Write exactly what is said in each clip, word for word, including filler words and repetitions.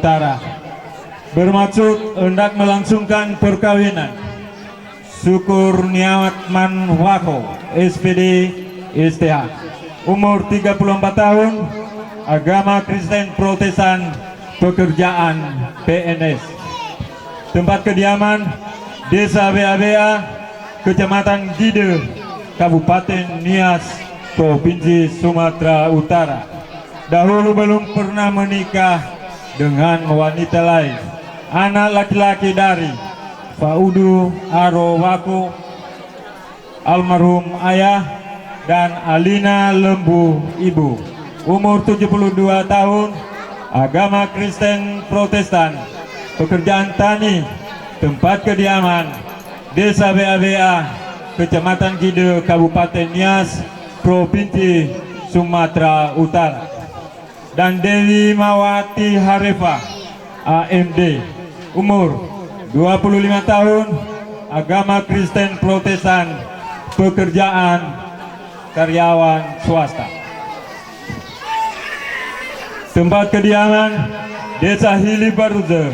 Utara. Bermaksud hendak melangsungkan perkawinan Syukur Niaman Waho, S P D, S T H. Umur tiga puluh empat tahun, agama Kristen Protestan, pekerjaan P N S. Tempat kediaman, Desa Wea-Wea, Kecamatan Gide, Kabupaten Nias, Provinsi Sumatera Utara. Dahulu belum pernah menikah dengan wanita lain. Anak laki-laki dari Faudu Aro Wako, almarhum ayah, dan Alina Lembu, ibu. Umur tujuh puluh dua tahun, agama Kristen Protestan, pekerjaan tani, tempat kediaman, Desa Wea-Wea, Kecamatan Gide, Kabupaten Nias, Provinsi Sumatera Utara. Dan Dewi Mawati Harefa, A M D, umur dua puluh lima tahun, agama Kristen Protestan, pekerjaan karyawan swasta. Tempat kediaman, Desa Hili Baruze,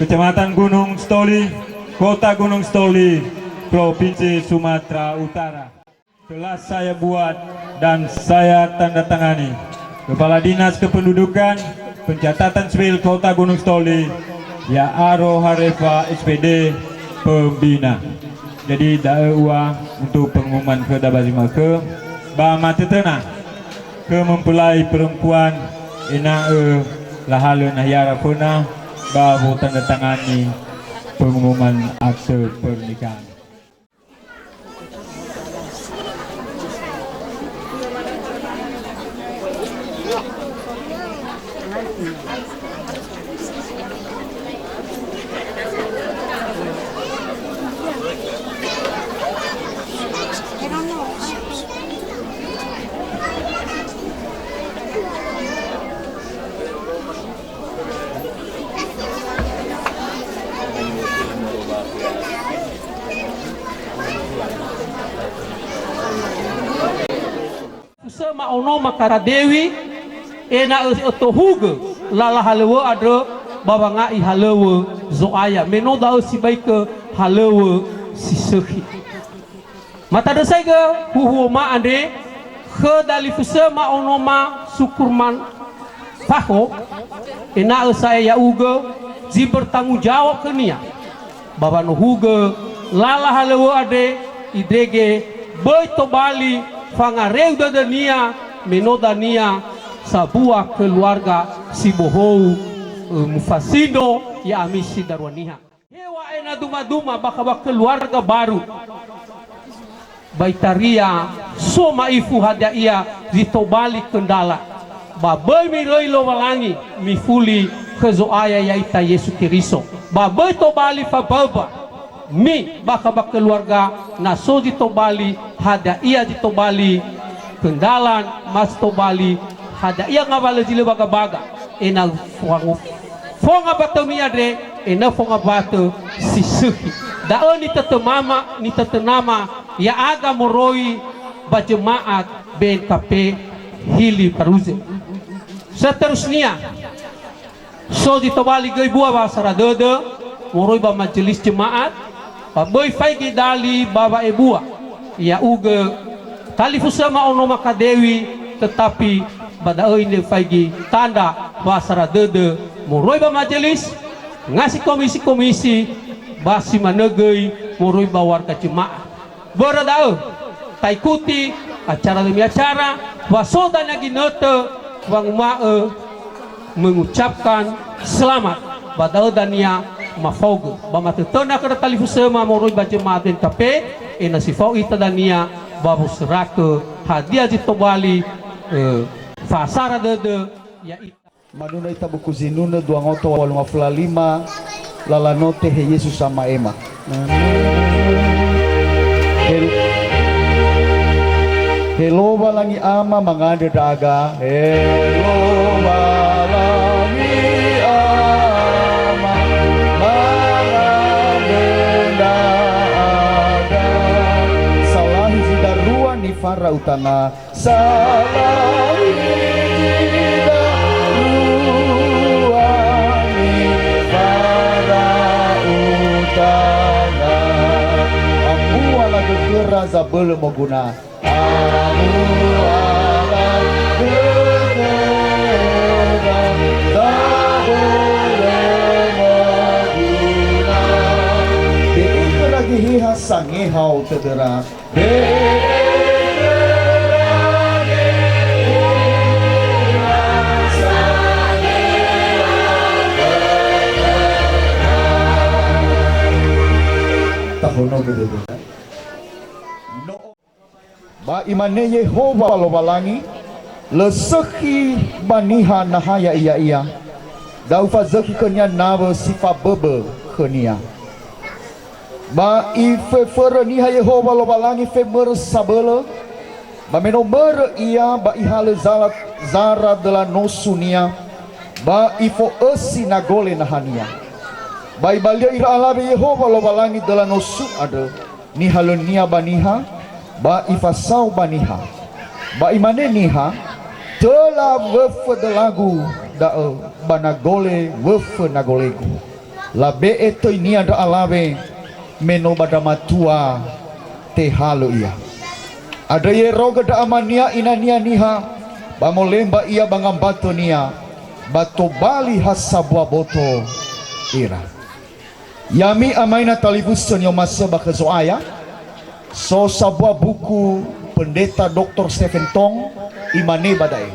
Kecamatan Gunung Stoli, Kota Gunung Stoli, Provinsi Sumatera Utara. Telah saya buat dan saya tanda tangani. Kepala Dinas Kependudukan, Pencatatan Sipil Kota Gunung Stoli, ya'aro Harefa S P D, pembina. Jadi, da'ö ua untuk pengumuman khöda ba zi ma'ökhö, ba matötöna khö mempelai perempuan ena'ö lahalö nahiara föna ba wotandatangani pengumuman akte pernikahan. Usö ma'onoma khöra Dewi, ena'ö ötohugö lala halöŵö andrö ba wanga'i halöŵö Zo'aya, me no da'ö sibaikö halöŵö si sökhi. Matandrösaigö huhuoma andre khö dalifusö ma'onoma Sukurman Faho, ena'ö sa'ae ya'ugö zi bertanggung jawab khönia. Ba wanohugö lala halöŵö andre, idrege böi tobali fangareu dödönia, me no dania sabua keluarga si bohou, ö, mufasindro ya'ami si darua niha. Heŵa'ae na duma-duma bakha ba keluarga baru. Ba itaria so ma'ifu hadia ia zi tobali khö ndala. Ba böi miröi Lowalangi, mifuli khö Zo'aya ya'ita Yesu Keriso. Ba böi tobali fambömbö mi bakha ba keluarga, na so zi tobali hadia ia zi tobali khö ndala, ma zi tobali hadia ia ngawalö zi lö baga-baga, ena'ö fango-, fongambatö mi andre, ena'ö fongambatö si sökhi. Da'ö nitötö mama, nitötö nama, ya'aga moroi ba jemaat B N K P Hili Baruze. Seterusnya, so zi tobali göi bua wa'asara dödö moroi ba majelis jemaat, ba böi faigi dali ba wa'ebua. Ya'ugö talifusö ma'onoma khö Dewi, tetapi ba da'ö ine faigi tanda wa'asara dödö moroi ba majelis, ngasi komisi-komisi, ba si manö göi moroi ba warga jemaat. Börö da'ö, taikuti acara demi acara, wa so dania ginötö wanguma'ö mengucapkan selamat, ba da'ö dania mafaogö. Ba matötöna khöra talifusöma moroi ba jemaat B N K P, ena'ö si fao ita dania ba wosörakö hadia zi tobali, ö, fa'asara dödö, ya'ita. Manunö ita buku zinunö dua ngoto walu ngafula lima, lala note he Yesu sama'ema. He, he Lowalangi Ama mangandrö ndra'aga. He Lowalangi Ama mangandrö ndra'aga. Salahi zi darua nifara utana. Salahi zi darua Zabölö moguna. Amuala dödöda, zabölö moguna. Be'e khöra Geheha sangehao tödöra. Be'e khöra Geheha sangehao tödöra. Tahonogö dödöda. No Ba imane Yehowa Lowalangi, "Lö sökhi ba niha naha ya'ia ia, da'ö ufazökhi khönia nawö si faböbö khönia." Ba iföförö niha Yehowa Lowalangi femörö sabölö, ba me no mörö ia, ba ihalö zala-, zara döla nosunia, ba ifo'ösi nagole nahania. Ba ibali'ö ira alawe Yehowa Lowalangi döla nosu andrö, nihalönia ba niha, ba ifasao ba niha. Ba imane niha, "Töla wöfö dölagu da'ö, ba nagole wöfö nagolegu. Labe'e töinia ndra alawe, me no ba ndra matua tehalö ia." Andrö i'erogö ndra amania inania niha, ba molemba ia ba ngambatönia, ba tobali ha sambua boto ira. Ya'ami amaina talifusö ni'omasi'ö ba khö Zo'aya, so sambua buku Pendeta Doktor Stephen Tong, imane ba da'e,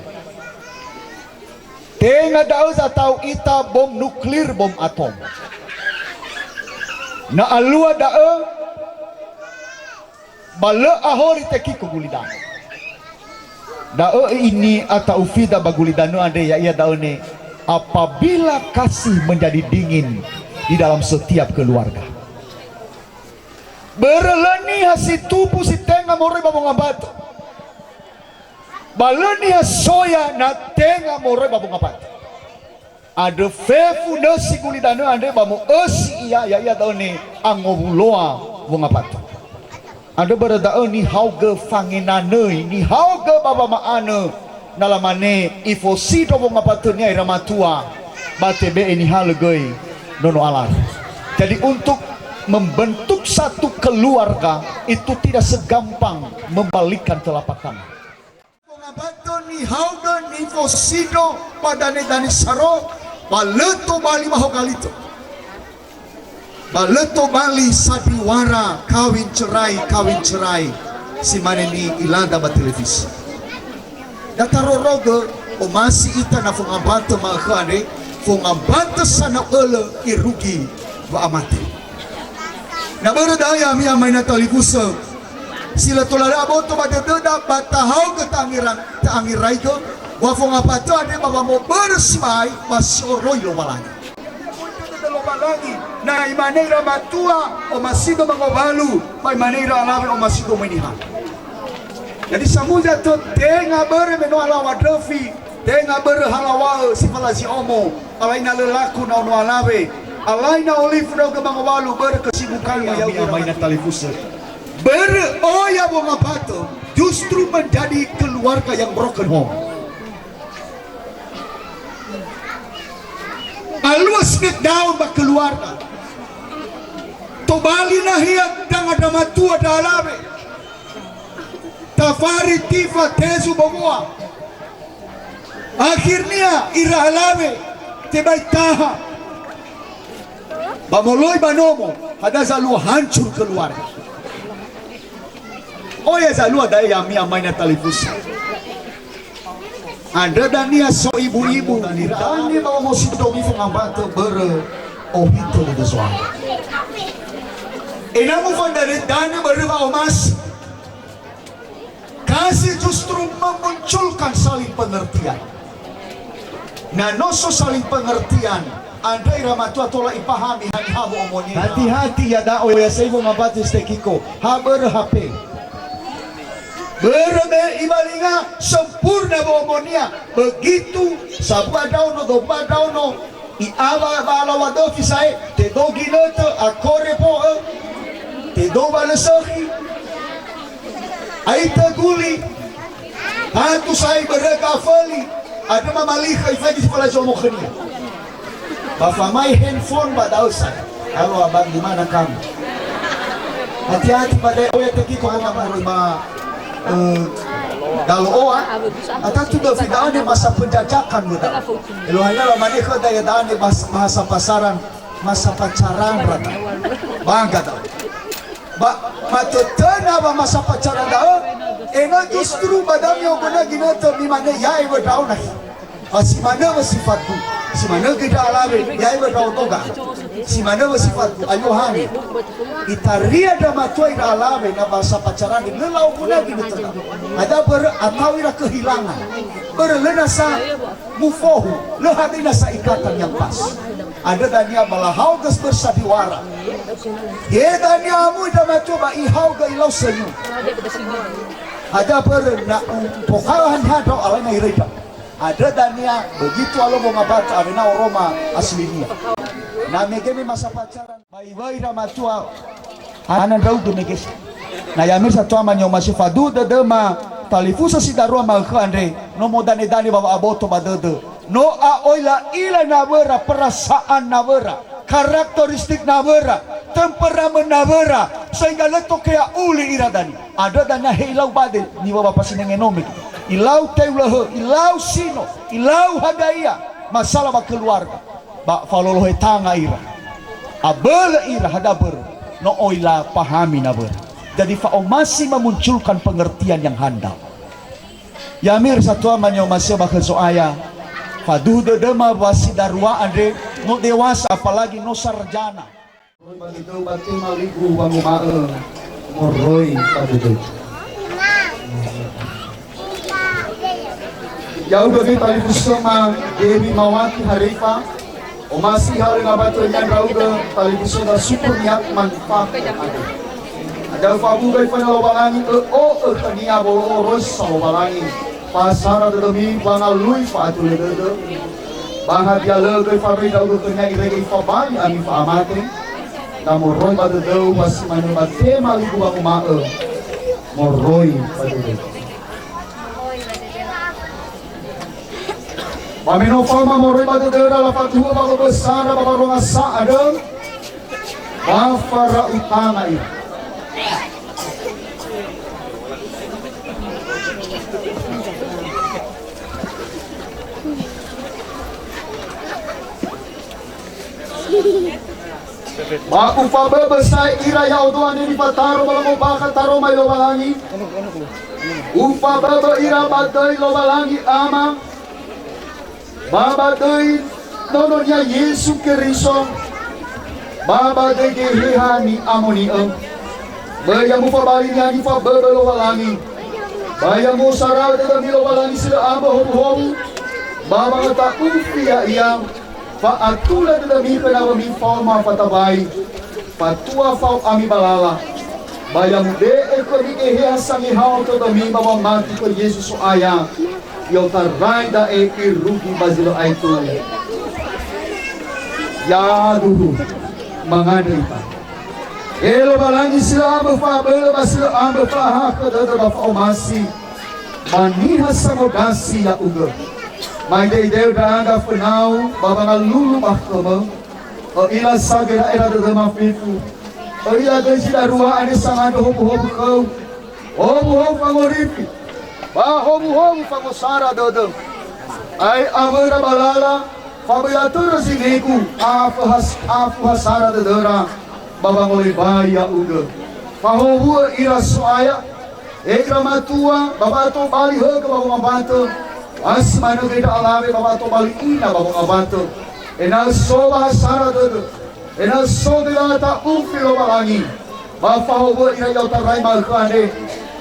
"Tenga da'ö zata'u ita bom nuklir, bom atom. Na alua da'ö, ba lö ahori tekiko gulidanö." Da'ö ini ata'u fida ba gulidanö andre, ya'ia da'ö ne, apabila kasih menjadi dingin di dalam setiap keluarga. Börö lö niha si tumbu si tenga moroi ba wongambatö. Ba lö niha soya na tenga moroi ba wongambatö. Andrö fefu nösi gulidanö andre ba mo'ösi ia, ya'ia da'ö ne angowuloa wongambatö. Andrö börö da'ö nihaogö fangenanöi, nihaogö ba wama'anö, na lamane ifosindro wongambatönia ira matua, ba tebe'e nihalö göi nono alawe. Jadi untuk membentuk satu keluarga itu tidak segampang membalikkan telapak tangan. Wongambatö nihaogö nifosindro ba danedane saro, ba lö tobali ba hogalito. Ba lö tobali sandiwara kawin cerai, kawin cerai, si mane ni'ilada ba televisi. Da tarorogö omasi ita na fongambatö ma'ökhö andre, fongambatö sanau ölö irugi wa'amate. Na börö da'ö ya'ami amaina talifusö, si lö tola lö aboto ba dödöda ba tahaogö ta'angira-, ta'angiraigö, wa fongambatö andre ba wamobörö sibai ba si oroi Lowalangi. Lowalangi, na imane ira matua, omasido mangowalu, ba imane ira alawe, omasido möi niha. Jadi samuza tö tenga börö me no alawa ndröfi, tenga börö halawa'ö si falazi omo, alai na lö laku na ono alawe, alai na olifu ndra'ugö mangowalu börö kesibukan ya'ami amaina talifusö. Börö oya wongambatö justru menjadi keluarga yang broken home. Alua smackdown ba keluarga. Tobali nahia danga ndra matua ndra alawe. Tafari tifa tezu bowoa. Akhirnya ira alawe tebai taha. Ba moloi ba nomo, hadia zalua hancur keluarga. Oya zalua da'e ya'ami amaina talifusö. Andrö dania so ibu-ibu, ira andre ba omosindro mifongambatö börö ohitö dödö Zo'aya. Ena'ö mufadanö-danö börö wa'omasi. Kasih justru memunculkan saling pengertian. Na no so saling pengertian, andrö ira matua tola ipahami haniha wo'omonia. Hati-hati iada'o ya saibu ngabati stekiko, ha börö H P. Börö me ibalinga sempurna wo'omonia, begitu sambua ndraono, dua mbua ndraono, i'awa ba alawa döfi sa'ae, tedou ginötö, akore bo'ö, tedou walösökhi, aitö guli, tatu sa'ae börö gaföli, andrö mamalikhö ifaigi si falazi omo khönia. Ba famae handphone ba da'ö sa'ae, "Halo abang, di mana kamu?" Hati-hati ba da'e, oya tekiko ona moroi ba, eh, Dalo'oa. Atatu da'ö fida'ane masa penjajakan göda. Elohai na lamane khöda ya da'ane bas-, bahasa pasaran, masa pacaran rata. Bangga da'ö. Ba, matötöna ba masa pacaran da'ö, ena'ö justru ba da'ö mi'ogöna ginötö mimane, "Ya'e wö ndra'o nahi." Ba si manö wö sifatku, si manö göi ndra alawe, ya'e wö ndra'odo ga. Si manö wö sifatku, ayo hane. Itaria ndra matua ira alawe na ba sa pacaran, lö la'ogöna ginötöda. Hadia börö, atau ira kehilangan. Börö lö nasa mufohu, lö hadia nasa ikatan yang pas. Andrö dania ba lahaogö bersandiwara. He dania amui ndra matua ba ihaogö ilau senyum. Hadia börö na u'ombakha'ö haniha ndra'o alaina iröi ndra'o. Andrö dania, begitu alo wongambatö awena oroma aslinia. Na mege me masa pacaran, ba iŵa'ö ira matua, hana ndra'ugö mege sa. Na ya'ami satua ma ni'omasi'ö, faduhu dödöma talifusö si darua ma'ökhö andre, no modane-dane ba wa'aboto ba dödö. No a'oi la'ila nawöra, perasaan nawöra. Karakteristik nawöra, temperament nawöra, sehingga lö tokea uli ira dania. Andrö dania he ilau bade niŵa'ö ba pasinenge no mege. Ilau teu lö hö, ilau sino, ilau hadia ia, masalah ba keluarga. Ba falolohe tanga ira. Abölö ira hadia börö, no oi lapahami nawöra. Jadi fa'omasi memunculkan pengertian yang handal. Ya'ami ira satua ma ni'omasi'ö ba khö Zo'aya, faduhu dödöma wa si darua andre no dewasa, apalagi no sarjana. Moroi ba dödöu ba tema ligu wanguma'ö moroi ba dödöu. Ya'ugö göi talifusöma Dewi Mawati Harefa. Omasi halö ngabatö nia ndra'ugö talifusöda Super Niat Manfa. Andrö fa'abugö iföna Lowalangi, ö'o'ö khönia wolo'ö oroisa Lowalangi. Fasara dödömi wangalui fa'atulö dödö. Ba hadia lö göi faröi ndra'ugö khönia irege ifabali ami fa'amate. Na moroi ba dödöu ba si manö ba tema ligu wanguma'ö moroi ba dödöu. Ba me no faoma moroi ba dödöra, lafaduhu'ö ba wöbösara ba waronga sa andrö, ba fara'u tanga ira. Ba ufaböbö sa'ae ira ya'odo andre nifataro ba wangombakha taroma Lowalangi. Ufaböbö ira ba döi Lowalangi Ama, ba ba döi Nono-Nia Yesu Keriso, ba ba döi Geheha Ni'amoni'ö. Böi ya mufabali niha nifaböbö Lowalangi. Ba ya mu'osara'ö dödömi Lowalangi si lö ambö howuhowu, ba wangata'ufi Ya'ia. Fa'atulö dödömi khö nawömi faoma fatabai, fatua fao ami ba lala. Ba ya mube'e khömi Geheha Sangehao tödömi ba wamati khö Yesu So'aya, i'otarai da'e irugi ba zi lö aetu. Yaduhu, mangandrö ita. He Lowalangi si lö ambö fa'abölö ba si lö ambö fa'ahakhö dödö ba fa'omasi. Ba niha sangondrasi ya'ugö. Ma'ideide'ö ndra'aga fönau ba wangalulu ba khömö. Ö'ila sa gera'era dödöma fefu. Ö'ila göi zi darua andre sangandrö howuhowu khöu. Howuhowu fangorifi. Ba howuhowu fangosara dödö. Ai awöra ba lala, fa böi latörö zinegu, aföhas-, afuhasara dödöra, ba wangolebai ya'ugö. Fahowu'ö ira So'aya, He ira matua, ba wa'atobali högö ba wongambatö, ba si manö göi ndra alawe ba wa'atobali ina ba wongambatö. Ena'ö so wahasara dödö, ena'ö so göi wangata'ufi Lowalangi, ba fahowu'ö ira i'otarai ma'ökhö andre,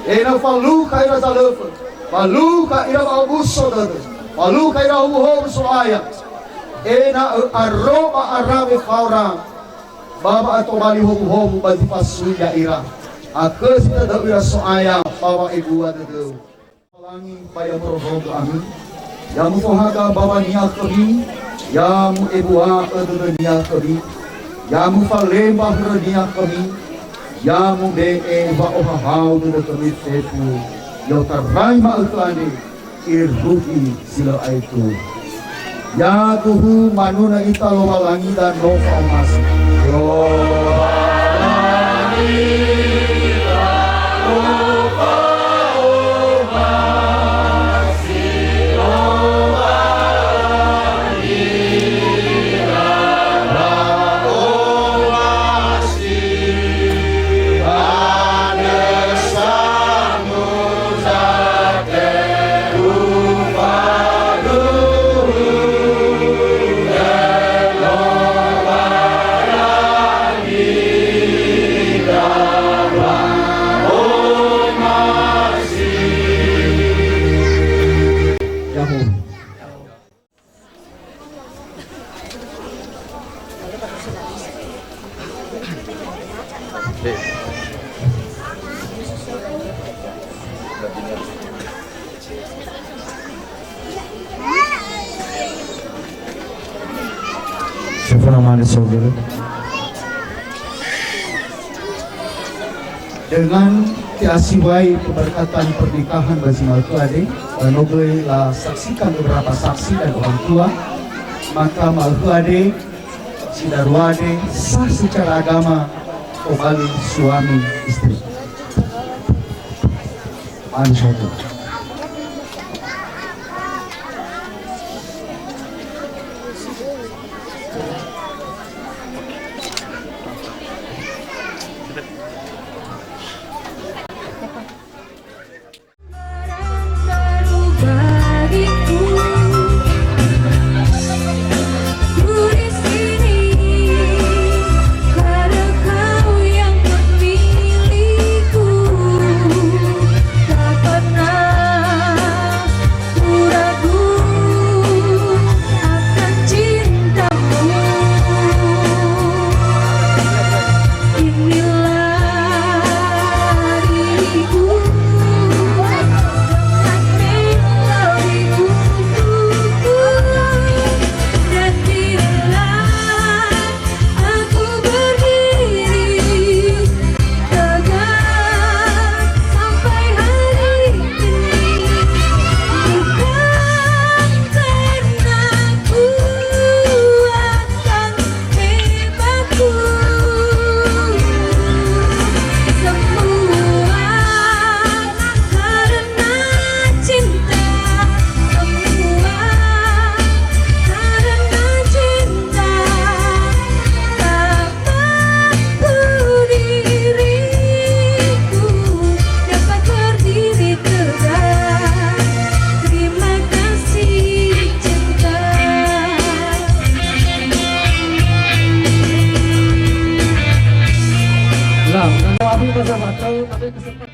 ena'ö falukha ira zalöfö, falukha ira wa'omuso dödö, falukha ira howuhowu So'aya, ena'ö aro ba arawe faora, ba wa'atobali howuhowu ba zi fasui ya'ira. Akhösi tödö'ö ira So'aya ba wa'ebua dödöu. Lowalangi ba ya morohogö ami, ya mufohaga mbaŵa-Nia khömi, ya mu'ebua'ö dödö-Nia khömi, ya mufalemba hörö-Nia khömi, ya mube'e wa'ohahau dödö khömi fefu, i'otarai ma'ökhö andre, irugi si lö aetu. Yaduhu manunö ita Lowalangida no fa'omasi. Lowalangi. Sefona mane sogel. Dengan te'asiwai pemberkatan pernikahan ba zi ma'ökhö ade, ba no göi lasaksikan beberapa saksi dan orang tua, maka ma'ökhö ade si darua ade sah secara agama, kobali suami istri. Mane sogel. Aku berdiri tegak sampai hari ini, bukan karena kuat dan hebatku. Semua karena cinta, semua karena cinta. Tak mampu diriku dapat berdiri tegak. Terima kasih cinta. Lah, kalau habis masa waktu, tapi kesempatan